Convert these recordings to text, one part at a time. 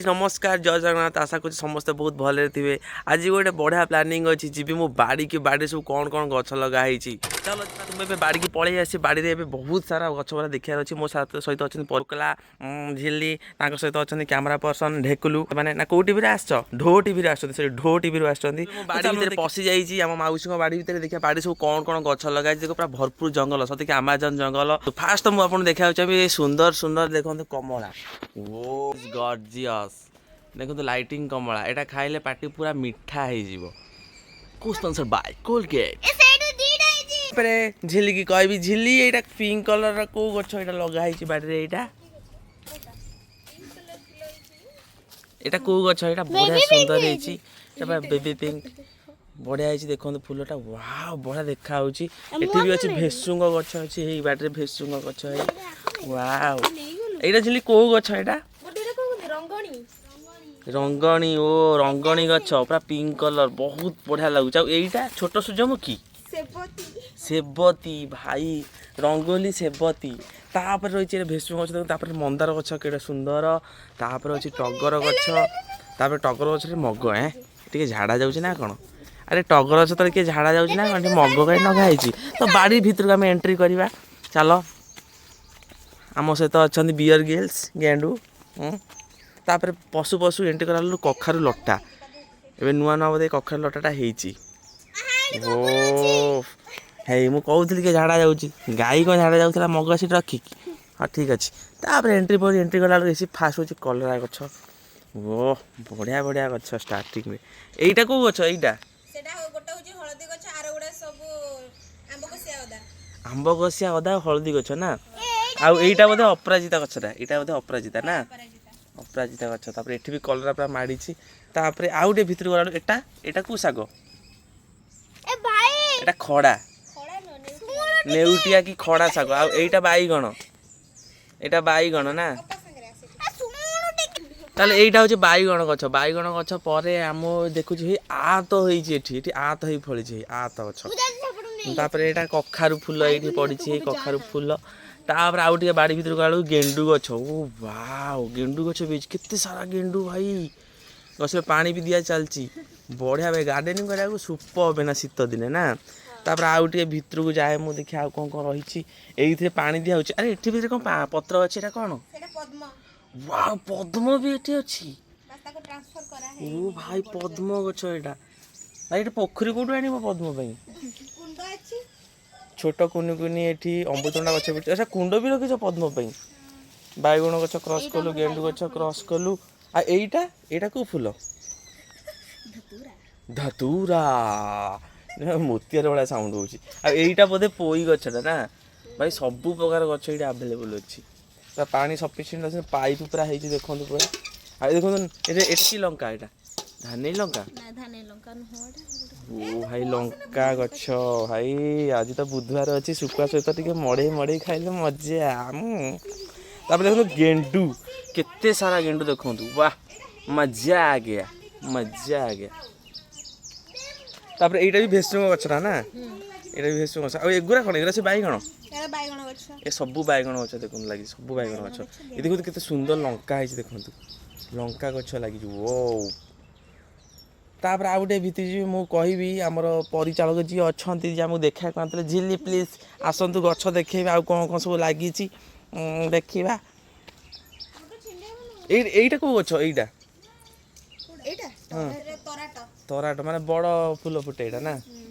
ନମସ୍କାର, ଜୟ ଜଗନ୍ନାଥ। ଆଶା କରୁଛି ସମସ୍ତେ ବହୁତ ଭଲରେ ଥିବେ। ଆଜି ଗୋଟେ ବଢ଼ିଆ ପ୍ଲାନିଂ ଅଛି। ଯିବି ମୁଁ ବାଡ଼ିକି। ବାଡ଼ିରେ ସବୁ କ'ଣ କ'ଣ ଗଛ ଲଗା ହେଇଛି, ଚାଲ ଯିବା। ମୁଁ ଏବେ ବାଡ଼ିକି ପଳେଇ ଆସିଛି। ବାଡ଼ିରେ ଏବେ ବହୁତ ସାରା ଗଛ ଗୁଡ଼ା ଦେଖିବାର ଅଛି। ମୋ ସହିତ ଅଛନ୍ତି ପରକଲା, ଝିଲି, ତାଙ୍କ ସହିତ ଅଛନ୍ତି କ୍ୟାମେରା ପର୍ସନ ଢେକୁଲୁ। ମାନେ ନା କୋଉ ଟିଭିରେ ଆସିଛ? ଢୋ ଟିଭିରେ ଆସୁଛନ୍ତି। ସେ ଢୋ ଟିଭିରୁ ଆସୁଛନ୍ତି। ମୁଁ ବାଡ଼ି ଭିତରେ ପଶି ଯାଇଛି, ଆମ ମାଉସୀଙ୍କ ବାଡ଼ି ଭିତରେ। ଦେଖିବା ବାଡ଼ି ସବୁ କ'ଣ କ'ଣ ଗଛ ଲଗା ହେଇଛି। ଦେଖ, ପୁରା ଭରପୁର ଜଙ୍ଗଲ, ସତେକି ଆମାଜନ ଜଙ୍ଗଲ। ଫାଷ୍ଟ ତ ମୁଁ ଆପଣଙ୍କୁ ଦେଖିବାକୁ ଚାହିଁବି, ଏ ସୁନ୍ଦର ସୁନ୍ଦର ଦେଖନ୍ତୁ କମଳା। ଓ ଗର୍ଜିୟସ୍! ଦେଖନ୍ତୁ ଲାଇଟିଂ କମଳା। ଏଇଟା ଖାଇଲେ ପାଟି ପୁରା ମିଠା ହେଇଯିବ। Sponsor Bai Colgate. ତାପରେ ଝିଲିକି କହିବି, ଝିଲି, ଏଇଟା ପିଙ୍କ କଲରର କୋଉ ଗଛ ଏଇଟା ଲଗା ହେଇଛି ବାଡ଼ିରେ? ଏଇଟା କୋଉ ଗଛ ଏଇଟା? ବଢିଆ ସୁନ୍ଦର ହେଇଛି ଏଇଟା। ବେବି ପିଙ୍କ ବଢିଆ ହେଇଛି। ଦେଖନ୍ତୁ ଫୁଲଟା, ୱାଓ, ବଢିଆ ଦେଖା ହଉଛି। ଏଠି ବି ଅଛି, ଭେସୁଙ୍ଗ ଗଛ ଅଛି। ଏଇ ବାଡ଼ିରେ ଭେସୁଙ୍ଗ ଗଛ ହେଇ, ୱାଓ। ଏଇଟା ଝିଲି, କୋଉ ଗଛ ଏଇଟା? ରଙ୍ଗଣୀ। ଓ, ରଙ୍ଗଣୀ ଗଛ, ପୁରା ପିଙ୍କ କଲର, ବହୁତ ବଢିଆ ଲାଗୁଛି। ଆଉ ଏଇଟା ଛୋଟ ସୂର୍ଯ୍ୟମୁଖୀ, ସେବତୀ। ଭାଇ, ରଙ୍ଗୋଲି ସେବତୀ। ତାପରେ ରହିଛି ଏଇଟା ଭେସୁଙ୍ଗ ଗଛ ଦେଖନ୍ତୁ। ତାପରେ ମନ୍ଦାର ଗଛ, କେଡ଼େ ସୁନ୍ଦର। ତାପରେ ଅଛି ଟଗର ଗଛ। ତାପରେ ଟଗର ଗଛରେ ମଗ। ଟିକେ ଝାଡ଼ା ଯାଉଛି ନା କ'ଣ? ଆରେ, ଟଗର ଗଛ ତଳେ କିଏ ଝାଡ଼ା ଯାଉଛି ନା କ'ଣ? ଏଠି ମଗ କାହିଁ ଲଗା ହେଇଛି? ତ ବାଡ଼ି ଭିତରକୁ ଆମେ ଏଣ୍ଟ୍ରି କରିବା, ଚାଲ। ଆମ ସହିତ ଅଛନ୍ତି ବିୟର ଗିଲ୍ସ, ଗେଣ୍ଡୁ। ତାପରେ ପଶୁ ପଶୁ ଏଣ୍ଟ୍ରି କଲା ବେଳକୁ କଖାରୁ ଲଟା। ଏବେ ନୂଆ ନୂଆ ବୋଧେ କଖାରୁ ଲଟାଟା ହେଇଛି। ଓ ହେଇ, ମୁଁ କହୁଥିଲି କି ଝାଡ଼ା ଯାଉଛି। ଗାଈ କ'ଣ ଝାଡ଼ା ଯାଉଥିଲା ମଗ ସେଠି ରଖିକି? ହଁ, ଠିକ୍ ଅଛି। ତାପରେ ଏଣ୍ଟ୍ରି ପରେ ଏଣ୍ଟ୍ରି କଲା ବେଳକୁ ଏସି ଫାଷ୍ଟ ହେଉଛି କଲରା ଗଛ। ଓ, ବଢ଼ିଆ ବଢ଼ିଆ ଗଛ ଷ୍ଟାର୍ଟିଂରେ। ଏଇଟା କୋଉ ଗଛ ଏଇଟା? ସେଟା ଗୋଟେ ହଉଛି ହଳଦୀ ଗଛ, ଆର ଗୁଡା ସବୁ ଆମ୍ବ କଷିଆ ଅଦା। ଆମ୍ବ କଷିଆ ଅଦା, ହଳଦୀ ଗଛ ନା? ଆଉ ଏଇଟା ବୋଧେ ଅପରାଜିତା ଗଛଟା। ଏଇଟା ବୋଧେ ଅପରାଜିତା ନା? ଅପରାଜିତା। ଅପରାଜିତା ଗଛ। ତାପରେ ଏଠି ବି କଲରା ପୁରା ମାଡ଼ିଛି। ତାପରେ ଆଉ ଟିକେ ଭିତରକୁ ଗଲା ବେଳକୁ ଏଟା କୋଉ ଶାଗ? ଏଟା ଖଡ଼ା। ଖଡା ନୁହଁ। ନେଉଟିଆ କି ଖଡ଼ା ଶାଗ। ଆଉ ଏଇଟା ବାଇଗଣ। ଏଇଟା ବାଇଗଣ ନା? ଅପା ସାଙ୍ଗରେ ଆସେ। ତାହେଲେ ଏଇଟା ହଉଛି ବାଇଗଣ ଗଛ। ବାଇଗଣ ଗଛ ପରେ ଆମ ଦେଖୁଛି, ହେଇ ଆତ ହେଇଛି ଏଠି। ଏଠି ଆତ ହେଇ ଫଳିଛି, ହେଇ ଆତ ଗଛ। ତାପରେ ଏଇଟା କଖାରୁ ଫୁଲ ଏଇଠି ପଡ଼ିଛି, ଏଇ କଖାରୁ ଫୁଲ। ତାପରେ ଆଉ ଟିକେ ବାଡ଼ି ଭିତରକୁ ଗଲା ବେଳକୁ ଗେଣ୍ଡୁ ଗଛ। ଓ ୱାଓ, ଗେଣ୍ଡୁ ଗଛ ବି ହେଇଛି। କେତେ ସାରା ଗେଣ୍ଡୁ ଭାଇ! ଗଛରେ ପାଣି ବି ଦିଆ ଚାଲିଛି। ବଢ଼ିଆ ଭାଇ, ଗାର୍ଡେନିଂ କରିବାକୁ ସୁପର ନା ଶୀତ ଦିନେ ନା? ତାପରେ ଆଉ ଟିକେ ଭିତରକୁ ଯାଏ ମୁଁ, ଦେଖି ଆଉ କ'ଣ କ'ଣ ରହିଛି। ଏଇଥିରେ ପାଣି ଦିଆହଉଛି। ଆରେ, ଏଠି ଭିତରେ କ'ଣ ପତ୍ର ଅଛି? ଏଇଟା କ'ଣ? ସେଟା ପଦ୍ମ। ୱାଓ, ପଦ୍ମ ବି ଏଠି ଅଛି। ବାସ୍, ତାକୁ ଟ୍ରାନ୍ସଫର କରା ଓ ଭାଇ, ପଦ୍ମ ଗଛ ଏଇଟା। ଭାଇ, ଏଠି ପୋଖରୀ କୋଉଠୁ ଆଣିବ ପଦ୍ମ ପାଇଁ? କୁଣ୍ଡ ଅଛି। ଛୋଟ କୁନି କୁନି ଏଠି ଅମୃତଭଣ୍ଡା ଗଛ ବି। ଆଚ୍ଛା, କୁଣ୍ଡ ବି ରଖିଛ ପଦ୍ମ ପାଇଁ। ବାଇଗଣ ଗଛ କ୍ରସ୍ କଲୁ, ଗେଣ୍ଡୁ ଗଛ କ୍ରସ୍ କଲୁ। ଆଉ ଏଇଟା କୋଉ ଫୁଲ? ଧତୁରା। ମୋତିଆର ଭଳିଆ ସାଉଣ୍ଡ ହଉଛି। ଆଉ ଏଇଟା ବୋଧେ ପୋଇ ଗଛଟା ନା? ଭାଇ, ସବୁ ପ୍ରକାର ଗଛ ଏଇଠି ଆଭେଲେବୁଲ୍ ଅଛି। ପୁରା ପାଣି ସଫିସିଏଣ୍ଟ ଅଛି, ପାଇପ୍ ପୁରା ହେଇଛି ଦେଖନ୍ତୁ ପୁରା। ଆଉ ଦେଖନ୍ତୁ ଏଠି କି ଲଙ୍କା ଏଇଟା? ଧାନେଇ ଲଙ୍କା। ନା, ଧାନେ ଲଙ୍କା ନୁହଁ ଏଟା। ଓ ଭାଇ, ଲଙ୍କା ଗଛ। ଭାଇ, ଆଜି ତ ବୁଧବାର ଅଛି, ଶୁଖୁଆ ସହିତ ଟିକେ ମଡ଼େଇ ମଡ଼େଇ ଖାଇଲେ ମଜା। ତାପରେ ଦେଖନ୍ତୁ ଗେଣ୍ଡୁ, କେତେ ସାରା ଗେଣ୍ଡୁ ଦେଖନ୍ତୁ। ବାह, ମଜା ଆ ଗୟା, ମଜା ଆ ଗୟା। ତାପରେ ଏଇଟା ବି ଭେସୁଙ୍ଗ ଗଛଟା ନା? ଏଇଟା ବି ଭେସୁଙ୍ଗ ଗଛ। ଆଉ ଏଗୁରା କ'ଣ? ଏଗୁରା ସେ ବାଇଗଣ। ଏଟା ବାଇଗଣ ଗଛ। ଏ ସବୁ ବାଇଗଣ ଗଛ ଦେଖନ୍ତୁ ଲାଗିଛି, ସବୁ ବାଇଗଣ ଗଛ। ଏ ଦେଖନ୍ତୁ, କେତେ ସୁନ୍ଦର ଲଙ୍କା ହେଇଛି ଦେଖନ୍ତୁ, ଲଙ୍କା ଗଛ ଲାଗିଛି। ଓ, ତାପରେ ଆଉ ଗୋଟେ ଭିତରେ ଯିବି। ମୁଁ କହିବି ଆମର ପରିଚାଳକ ଯିଏ ଅଛନ୍ତି, ଯିଏ ଆମକୁ ଦେଖିବାକୁ ଆଣିଥିଲେ, ଝିଲି, ପ୍ଲିଜ୍ ଆସନ୍ତୁ, ଗଛ ଦେଖେଇବେ। ଆଉ କ'ଣ କ'ଣ ସବୁ ଲାଗିଛି ଦେଖିବା। ଏଇଟା କୋଉ ଗଛ ଏଇଟା? ଏଇଟା ଏଟା ତରାଟ। ତରାଟ ମାନେ ବଡ଼ ଫୁଲ ଫୁଟେ ଏଇଟା ନା?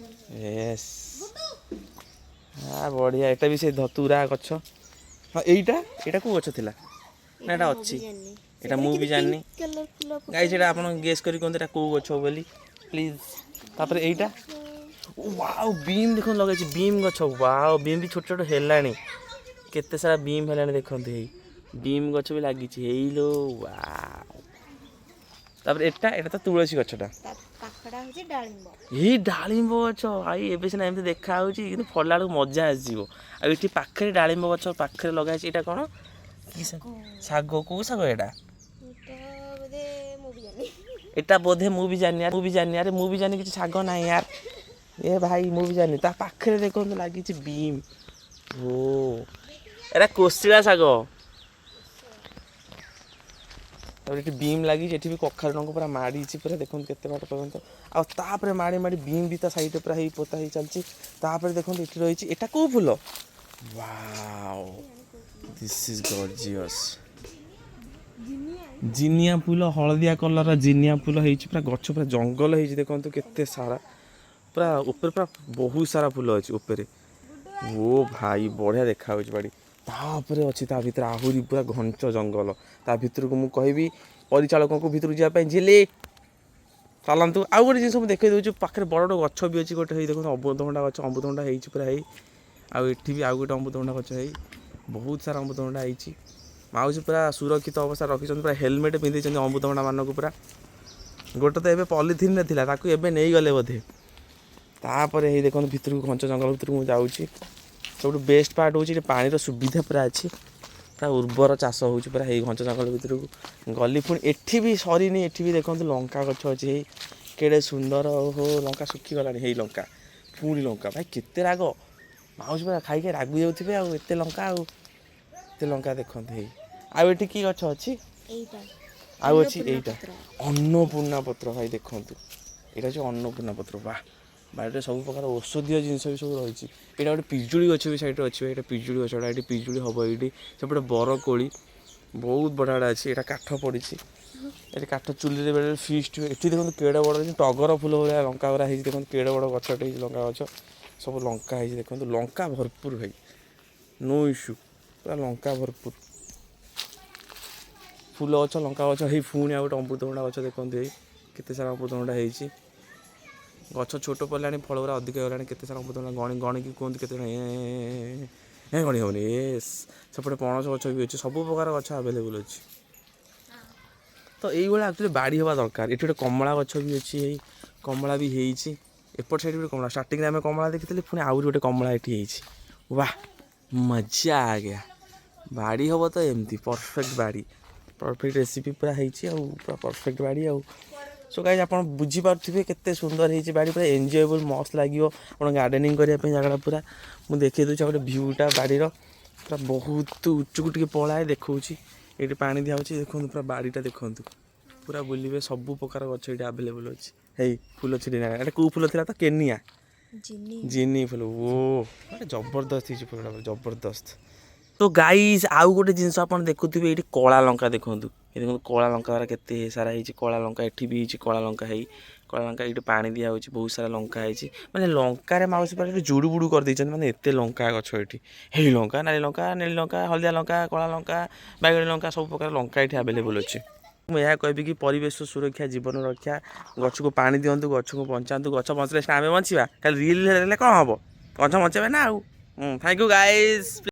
ଏସ୍, ହଁ, ବଢ଼ିଆ। ଏଇଟା ବି ସେଇ ଧତୁରା ଗଛ। ହଁ, ଏଇଟା କୋଉ ଗଛ ଥିଲା ନା ଏଇଟା ଅଛି? ଏଇଟା ମୁଁ ବି ଜାଣିନି। କଲର ଫୁଲ। ଗାଈ, ସେଇଟା ଆପଣ ଗେସ୍ କରି କୁହନ୍ତୁ ଏଇଟା କୋଉ ଗଛ ବୋଲି, ପ୍ଲିଜ୍। ତାପରେ ଏଇଟା, ୱାଓ, ବିମ୍ ଦେଖନ୍ତୁ ଲଗାଇଛି, ବିମ୍ ଗଛ। ୱାଓ, ବିମ୍ ବି ଛୋଟ ଛୋଟ ହେଲାଣି। କେତେ ସାରା ବିମ୍ ହେଲାଣି ଦେଖନ୍ତୁ। ହେଇ ବିମ୍ ଗଛ ବି ଲାଗିଛି, ହେଇଲୋ, ୱାଓ। ତାପରେ ଏଟା ତ ତୁଳସୀ ଗଛଟା। ତା ପାଖଟା ହଉଛି ଡାଳିମ୍ବ। ଏଇ ଡାଳିମ୍ବ ଗଛ। ଭାଇ, ଏବେ ସିନା ଏମିତି ଦେଖା ହଉଛି, କିନ୍ତୁ ଫଳିଲା ବେଳକୁ ମଜା ଆସିଯିବ। ଆଉ ଏଠି ପାଖରେ ଡାଳିମ୍ବ ଗଛ ପାଖରେ ଲଗା ହେଇଛି, ଏଇଟା କ'ଣ? କି ଶାଗ? ଶାଗ, କୋଉ ଶାଗ ଏଇଟା? ଏଟା ବୋଧେ ମୁଁ ବି ଜାଣିନି। ଏଟା ବୋଧେ ମୁଁ ବି ଜାଣିନି ୟାର, ମୁଁ ବି ଜାଣିନି। ଆରେ, ମୁଁ ବି ଜାଣିନି, କିଛି ଶାଗ ନାହିଁ ୟାର। ଏ ଭାଇ, ମୁଁ ବି ଜାଣିନି। ତା ପାଖରେ ଦେଖନ୍ତୁ ଲାଗିଛି ବିମ୍। ଓ, ଏଟା କୋଶିଳା ଶାଗ। ତାପରେ ଏଠି ବିମ୍ ଲାଗିଛି। ଏଠି ବି କଖାରୁ ଡଙ୍କ ପୁରା ମାଡ଼ିଛି ପୁରା, ଦେଖନ୍ତୁ କେତେ ବାଟ ପର୍ଯ୍ୟନ୍ତ। ଆଉ ତାପରେ ମାଡ଼ି ମାଡ଼ି ବିମ୍ ବି ତା ସାଇଡ଼ରେ ପୁରା ହେଇ ପୋତା ହେଇ ଚାଲିଛି। ତାପରେ ଦେଖନ୍ତୁ, ଏଠି ରହିଛି, ଏଟା କୋଉ ଫୁଲ? Wow, this is gorgeous. Jinia ଫୁଲ, ହଳଦିଆ କଲର୍ର ଜିନିଆ ଫୁଲ ହେଇଛି। ପୁରା ଗଛ ପୁରା ଜଙ୍ଗଲ ହେଇଛି। ଦେଖନ୍ତୁ କେତେ ସାରା, ପୁରା ଉପରେ ପୁରା ବହୁତ ସାରା ଫୁଲ ଅଛି ଉପରେ। ଓ ଭାଇ, ବଢ଼ିଆ ଦେଖାଯାଉଛି ବାଡ଼ି। ତାପରେ ଅଛି ତା ଭିତରେ ଆହୁରି ପୁରା ଘଞ୍ଚ ଜଙ୍ଗଲ। ତା ଭିତରକୁ ମୁଁ କହିବି ପରିଚାଳକଙ୍କୁ ଭିତରକୁ ଯିବା ପାଇଁ। ଝିଲି, ଚାଲନ୍ତୁ। ଆଉ ଗୋଟେ ଜିନିଷ ମୁଁ ଦେଖେଇ ଦେଉଛି। ପାଖରେ ବଡ଼ ବଡ଼ ଗଛ ବି ଅଛି ଗୋଟେ। ହେଇ ଦେଖନ୍ତୁ, ଅମୃତଭଣ୍ଡା ଗଛ, ଅମୃତଭଣ୍ଡା ହେଇଛି ପୁରା ହେଇ। ଆଉ ଏଠି ବି ଆଉ ଗୋଟେ ଅମୃତଭଣ୍ଡା ଗଛ ହେଇ। ବହୁତ ସାରା ଅମୃତଭଣ୍ଡା ହେଇଛି। ମାଉସୀ ପୁରା ସୁରକ୍ଷିତ ଅବସ୍ଥାରେ ରଖିଛନ୍ତି, ପୁରା ହେଲମେଟ୍ ପିନ୍ଧେଇଛନ୍ତି ଅମୃତଭଣ୍ଡା ମାନଙ୍କୁ ପୁରା। ଗୋଟେ ତ ଏବେ ପଲିଥିନରେ ଥିଲା, ତାକୁ ଏବେ ନେଇଗଲେ ବୋଧେ। ତାପରେ ହେଇ ଦେଖନ୍ତୁ, ଭିତରକୁ, ଘଞ୍ଚ ଜଙ୍ଗଲ ଭିତରକୁ ମୁଁ ଯାଉଛି। ସବୁଠୁ ବେଷ୍ଟ ପାର୍ଟ ହେଉଛି, ଏଠି ପାଣିର ସୁବିଧା ପୁରା ଅଛି। ପୁରା ଉର୍ବର ଚାଷ ହେଉଛି ପୁରା। ହେଇ ଘଞ୍ଚ ଜଙ୍ଗଲ ଭିତରକୁ ଗଲି। ପୁଣି ଏଠି ବି ସରିନି। ଏଠି ବି ଦେଖନ୍ତୁ, ଲଙ୍କା ଗଛ ଅଛି। ହେଇ କେଡ଼େ ସୁନ୍ଦର! ଓହୋ, ଲଙ୍କା ଶୁଖିଗଲାଣି। ହେଇ ଲଙ୍କା, ପୁଣି ଲଙ୍କା। ଭାଇ, କେତେ ରାଗ! ମାଉସୀ ପୁରା ଖାଇକି ରାଗି ଯାଉଥିବେ ଆଉ, ଏତେ ଲଙ୍କା। ଆଉ ଏତେ ଲଙ୍କା ଦେଖନ୍ତୁ ହେଇ। ଆଉ ଏଠି କି ଗଛ ଅଛି? ଏଇଟା। ଆଉ ଅଛି ଏଇଟା ଅନ୍ନପୂର୍ଣ୍ଣା ପତ୍ର। ଭାଇ, ଦେଖନ୍ତୁ, ଏଇଟା ହେଉଛି ଅନ୍ନପୂର୍ଣ୍ଣା ପତ୍ର। ବାহ, ବାଡ଼ିରେ ସବୁ ପ୍ରକାର ଔଷଧୀୟ ଜିନିଷ ବି ସବୁ ରହିଛି। ଏଇଟା ଗୋଟେ ପିଜୁଳି ଗଛ ବି ସାଇଡ଼ରେ ଅଛି। ଭାଇ, ଏଇଟା ପିଜୁଳି ଗଛଟା। ଏଇଠି ପିଜୁଳି ହେବ ଏଇଠି। ସେପଟେ ବରକୋଳି ବହୁତ ବଢ଼ିଆ ବଢ଼ିଆ ଅଛି। ଏଇଟା କାଠ ପଡ଼ିଛି ଏଠି, କାଠ ଚୁଲିରେ ବେଳେ ଫିଷ୍ଟ ହୁଏ। ଏଠି ଦେଖନ୍ତୁ, କେଡ଼େ ବଡ଼ ଟଗର ଫୁଲ ଭଳିଆ ଲଙ୍କା ଗୁରା ହେଇଛି। ଦେଖନ୍ତୁ, କେଡ଼େ ବଡ଼ ଗଛଟେ ହେଇଛି, ଲଙ୍କା ଗଛ। ସବୁ ଲଙ୍କା ହେଇଛି। ଦେଖନ୍ତୁ, ଲଙ୍କା ଭରପୁର ଭାଇ, ନୋ ଇସ୍ୟୁ, ପୁରା ଲଙ୍କା ଭରପୁର। ଫୁଲ ଗଛ, ଲଙ୍କା ଗଛ ହେଇ। ପୁଣି ଆଉ ଗୋଟେ ଅମୃତଭଣ୍ଡା ଗଛ ଦେଖନ୍ତୁ। ହେଇ କେତେ ସାରା ଅମୃତଭଣ୍ଡା ହେଇଛି। ଗଛ ଛୋଟ ପଡ଼ିଲାଣି, ଫଳ ଗୁରା ଅଧିକ ହେଇଗଲାଣି। କେତେ ସାରା ଅମୃତଭଣ୍ଡା, ଗଣି ଗଣିକି କୁହନ୍ତୁ କେତେ ଜଣ? ଏ ଗଣି ହେବନି। ଏ ସେପଟେ ପଣସ ଗଛ ବି ଅଛି। ସବୁ ପ୍ରକାର ଗଛ ଆଭେଲେବୁଲ୍ ଅଛି। ତ ଏଇଭଳିଆ ଆକ୍ଚୁଆଲି ବାଡ଼ି ହେବା ଦରକାର। ଏଠି ଗୋଟେ କମଳା ଗଛ ବି ଅଛି। ଏଇ କମଳା ବି ହେଇଛି। ଏପଟ ସାଇଡ଼୍ ଗୋଟେ କମଳା। ଷ୍ଟାର୍ଟିଂରେ ଆମେ କମଳା ଦେଖିଥିଲେ, ପୁଣି ଆହୁରି ଗୋଟେ କମଳା ଏଠି ହେଇଛି। ବାह, ମଜା आ गया। ବାଡ଼ି ହେବ ତ ଏମିତି ପରଫେକ୍ଟ ବାଡ଼ି, ପରଫେକ୍ଟ ରେସିପି ପୁରା ହେଇଛି ଆଉ ପୁରା ପରଫେକ୍ଟ ବାଡ଼ି ଆଉ। ସୋ ଗାଇଜ୍, ଆପଣ ବୁଝିପାରୁଥିବେ କେତେ ସୁନ୍ଦର ହେଇଛି ବାଡ଼ି। ପୁରା ଏନ୍ଜୟେବୁଲ୍, ମସ୍ତ ଲାଗିବ ଆପଣ ଗାର୍ଡେନିଂ କରିବା ପାଇଁ ଜାଗାଟା ପୁରା। ମୁଁ ଦେଖେଇ ଦେଉଛି ଆଉ ଗୋଟେ ଭ୍ୟୁଟା ବାଡ଼ିର। ପୁରା ବହୁତ ଉଚ୍ଚକୁ ଟିକେ ପଳାଏ, ଦେଖାଉଛି। ଏଇଠି ପାଣି ଦିଆହେଉଛି। ଦେଖନ୍ତୁ, ପୁରା ବାଡ଼ିଟା ଦେଖନ୍ତୁ, ପୁରା ବୁଲିବେ। ସବୁ ପ୍ରକାର ଗଛ ଏଇଠି ଆଭେଲେବୁଲ୍ ଅଛି। ହେଇ ଫୁଲ ଛିଡ଼ି। ଏଇଟା କେଉଁ ଫୁଲ ଥିଲା ତ? କେନିଆ। ଜିନି। ଜିନି ଫୁଲ। ଓ, ଗୋଟେ ଜବରଦସ୍ତ ହେଇଛି ଫୁଲଟା, ପୁରା ଜବରଦସ୍ତ। ତ ଗାଇସ୍, ଆଉ ଗୋଟେ ଜିନିଷ ଆପଣ ଦେଖୁଥିବେ ଏଇଠି, କଳା ଲଙ୍କା। ଦେଖନ୍ତୁ, ଏ ଦେଖନ୍ତୁ, କଳା ଲଙ୍କା ଗୁରା କେତେ ସାରା ହେଇଛି। କଳା ଲଙ୍କା ଏଠି ବି ହେଇଛି। କଳା ଲଙ୍କା ହେଇ, କଳା ଲଙ୍କା। ଏଇଠି ପାଣି ଦିଆହେଉଛି। ବହୁତ ସାରା ଲଙ୍କା ହେଇଛି। ମାନେ ଲଙ୍କାରେ ମାଉସୀ ପୁରା ଏଠି ଜୁଡ଼ୁ ବୁଡ଼ୁ କରିଦେଇଛନ୍ତି। ମାନେ ଏତେ ଲଙ୍କା ଗଛ ଏଠି। ହେଇ ଲଙ୍କା, ନାଲି ଲଙ୍କା, ନେଳି ଲଙ୍କା, ହଳଦିଆ ଲଙ୍କା, କଳା ଲଙ୍କା, ବାଇଗଣୀ ଲଙ୍କା, ସବୁ ପ୍ରକାର ଲଙ୍କା ଏଠି ଆଭେଲେବୁଲ୍ ଅଛି। ମୁଁ ଏହା କହିବି କି ପରିବେଶ ସୁରକ୍ଷା ଜୀବନ ରକ୍ଷା। ଗଛକୁ ପାଣି ଦିଅନ୍ତୁ, ଗଛକୁ ବଞ୍ଚାନ୍ତୁ। ଗଛ ବଞ୍ଚିଲେ ସିନା ଆମେ ବଞ୍ଚିବା। ଖାଲି ରିଲ୍ ହେଲେ କ'ଣ ହେବ? ଗଛ ବଞ୍ଚେଇବେ ନା ଆଉ। Thank you guys.